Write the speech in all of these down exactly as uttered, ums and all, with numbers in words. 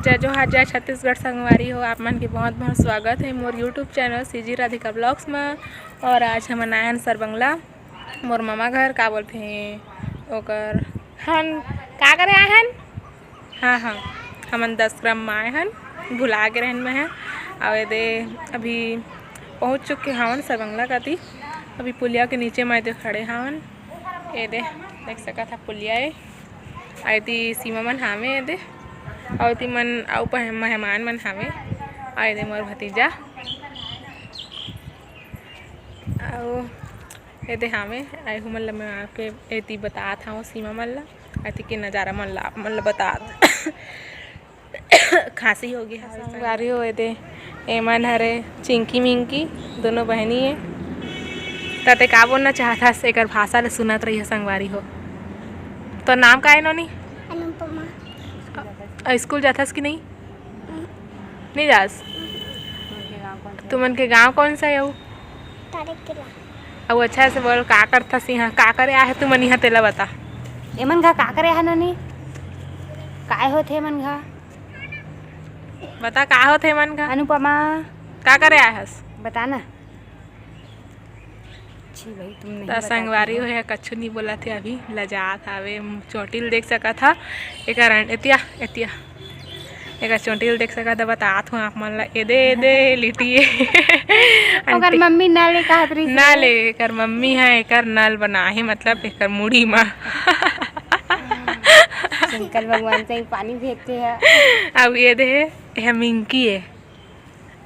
जय जोहार, जय छत्तीसगढ़ संगवारी हो, आप मन के बहुत बहुत स्वागत है मोर YouTube channel CG Radhika blogs में। और आज हमन आए हन सरबंगला, मोर ममा घर, का बोलथे ओकर, हन का करे आए हन? हाँ हाँ, हमन दस ग्राम में आए हन, भुला गे रहन मैं ह। और ये दे अभी पहुँच चुके हवन सरबंगला कती, अभी पुलिया के नीचे में दे खड़े हवन। ये दे देख सकत हा पुलिया ए, अउ एती सीमा मन हावे ये दे, अउ एती मन अउ पह-, मेहमान मन हावे, अउ ये दे मोर भतीजा, अउ ये दे हावे, अउ एहू मन ल मैं आके एती बतात हवं सीमा मन ल, एती के नजारा मन ल आप मन ल बतात। खांसी हो गई है। संगवारी हो, ये दे, एमन हरे चिंकी मिंकी, दोनों बहनी है। त ते का बोलना चाहत हस, एकर भाषा ले सुनत रही है संगवारी हो। तो नाम का है नोनी? अनुपमा। अ, स्कूल जाथस कि नहीं? हम्म। नहीं जास? हम्म। तुमन के गांव कौन सा है वो? तारे किला। अब अच्छा से बोल, का करथस यहाँ, का करे आहे तुमन यहाँ, तेला बता। एमन घा का करे आहे नोनी? काय होथे एमन घा? बता, का होथे एमन घा? अनुपमा। का करे आए हस? बता ना। छी भाई, तुम नहीं त बताती संगवारी हो। हो या कछु नहीं बोलत हे, अभी लजात हावे। चोटी ल देख सकत हा, एकर अंड-, एतिया, एतिया, एकर चोटी ल देख सकत हा, बतात हूँ आप मन ला। एदे, एदे, लिटी ए। ओकर अंटी। मम्मी ना ले कहत रही ना से। ले, एकर मम्मी है, एकर नल बना है, मतलब एकर मुड़ी मा। शंकर भगवान से ही पानी भेजते हैं। अब ये दे, ये मिंकी है।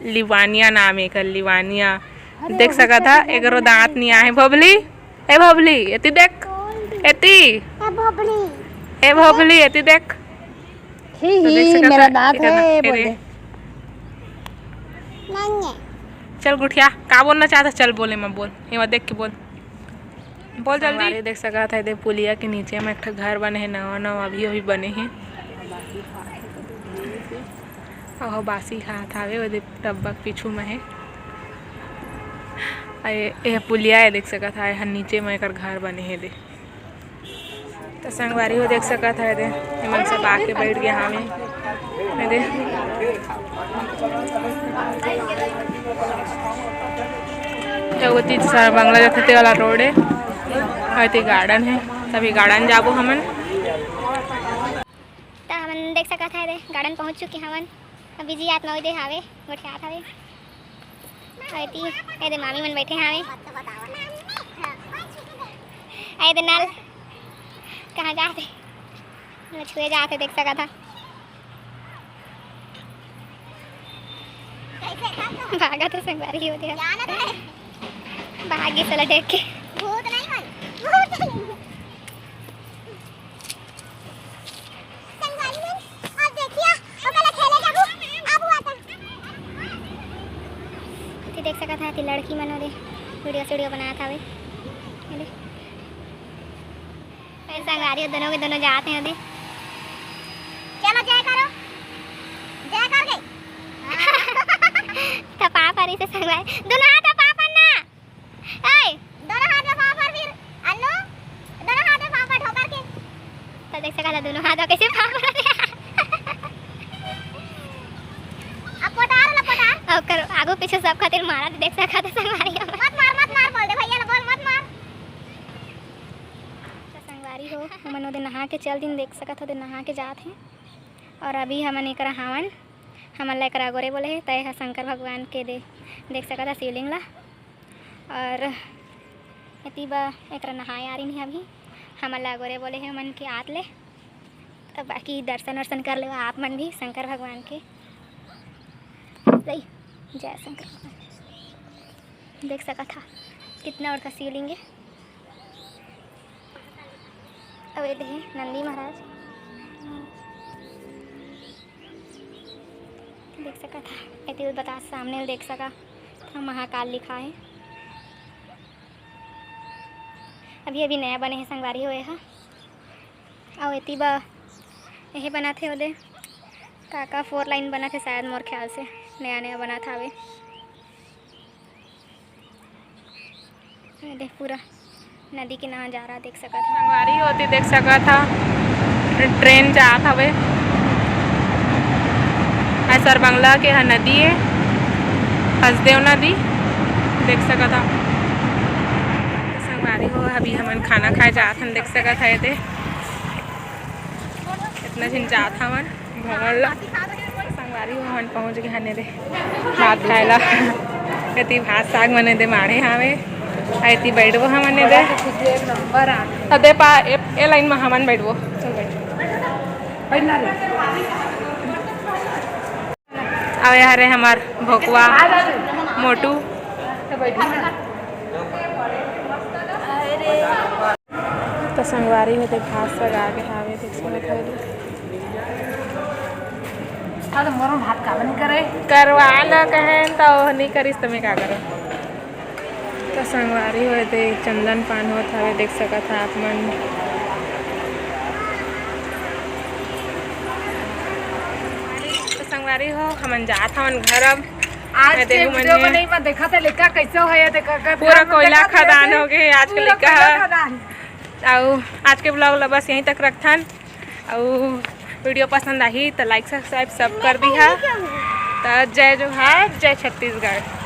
लिवानिया नाम एकर, लिवानिया। अरे, देख सकत हा, एकरो दांत नहीं आहे। भोभली, ए भोभली, एती देख, एती। ए भोभली। ए भोभली, एती देख। ही, तो देख ही, सकत मेरा हा, दांत एकर है, ना-, बोल एरे। दे। नहीं है। चल गुठिया, का बोलना चाहता? चल बोले, मैं बोल, ये देख के बोल। बोल जल्दी। संगवारी देख सकत हा, एदे पुलिया के नीचे में एक ठो घर बने हे, नवा नवा अभी अभी बने हे। अहो बासी खात हावे, ओदे डब्बा के पीछू में हे। अरे, एह पुलिया हे, देख सकत हा, एहर नीचे में एकर घर बने हे दे। तो संगवारी हो देख सकत हा, एदे, एमन सब आके बैठ गे हावे। एदे। एगो तीज सरबंगला जाथे ते वाला रोड हे, अउ एती गार्डन हे, तभी गार्डन जाबो हमन। त हमन देख सकत हा, एदे गार्डन पहुंच चुके हवन। अभी जी आत नौ दे हावे, गोठियात हावे। अउ एती, एदे मामी मन बैठे हावे। अउ एदे नल कहाँ जात हे? छुए जात हे, देख सकत हा। भागत हे संगवारी हो दे। भागी साला देख के। भूत नहीं भाई, भूत नहीं। संगवारी हो, अब देखिए, ओकरा खेले जाबू, अब हुआ था। एती देख सकत हा, एती लड़की मन ओदे वीडियो सीडियो बनात हावे। ये दे। ए संगवारी हो, दोनों के दोनों जात हे ओदे। चलो जय करो, जय कर गई। त पाँव पर इसे संगवारी, दोनों हाथ में पाँव पर ना। ए, दोनों हाथ में पाँव पर फिर, अन्नू, दोनों हाथ में पाँव पर ठोकर के। त देख सकत हा, दोनों हाथ में कैसे पाँव पर। अब पोटार ला पोटार। ओकर आगू पीछू सब खातिर मारा, देख सकत हा संगवारी हो। मत मार, मत मार, बोल दे भैया ला, बोल मत मार। त संगवारी हो, हमन ओदे नहा के चल दिन, देख सकत हा, ओदे नहा के जात हे। अउ अभी हमन एकरा हावन, हमन ला एकरा अगोरे बोले हे, त एह शंकर भगवान के दे, देख सकत हा शिवलिंग ला। अउ एती बा एकरा नहाए आ रही हे अभी, हमन ला अगोरे बोले हे, हमन के आत ले। त बाकी दर्शन वर्शन कर लेवा आप मन भी शंकर भगवान के। सही, जय शंकर भगवान। देख सकत हा, कितना बड़का शिवलिंग हे। अउ एदे हे नंदी महाराज, देख सकत हा। एती बता, सामने देख सकत हा, महाकाल लिखा हे। अभी अभी नया बने हे संगवारी हो एहा। अउ एती बा, एहे बनत हे ओदे, का का फोर लाइन बनत हे शायद, मोर ख्याल से नया नया बनत हावे। ये देख, पूरा नदी के नजारा देख सकत हा। संगवारी हो एती देख सकत हा, ट्रे-, ट्रेन जात हवे। सरबंगला के ह नदी ए, हसदेव नदी, देख सकत हव। संगवारी हो, अभी हमन खाना खाए जात हन, देख सकत हव एदे। इतना झिन जात हवन भवन ला। संगवारी हो, हमन पहुँच गे हन एदे भात खाए ला। एती भात साग मन एदे माढ़े हावे। आ एती बैठबो हमन एदे। एक नंबर आ। अदे पा, ए, ए लाइन में हमन बैठबो। चल बैठ। बैठ ना रे। अउ ये हरे हमर भोकवा मोटू। तो संगवारी हो एदे भात सगा के हावे, देख सकत हव। अरे मोरो भात का बनी करे? करवा ल कहेन त ओह नइ करिस त मैं का करंव? तो संगवारी हो एदे चंदन पान होत हवे, देख सकत हव आप मन। तो संगवारी हो, हमन जात हवन घर अब। आज मैं के देखू मन वीडियो हे। में नहीं मैं देखा था लइका कैसे होय, देखा कर पूरा कोयला खदान हो गे आज के लइका ह। अउ आज के vlog ला बस यहीं तक रखथन। अउ वीडियो पसंद आही तो like subscribe सब कर दिहा। तो जय जोहार, जय छत्तीसगढ़।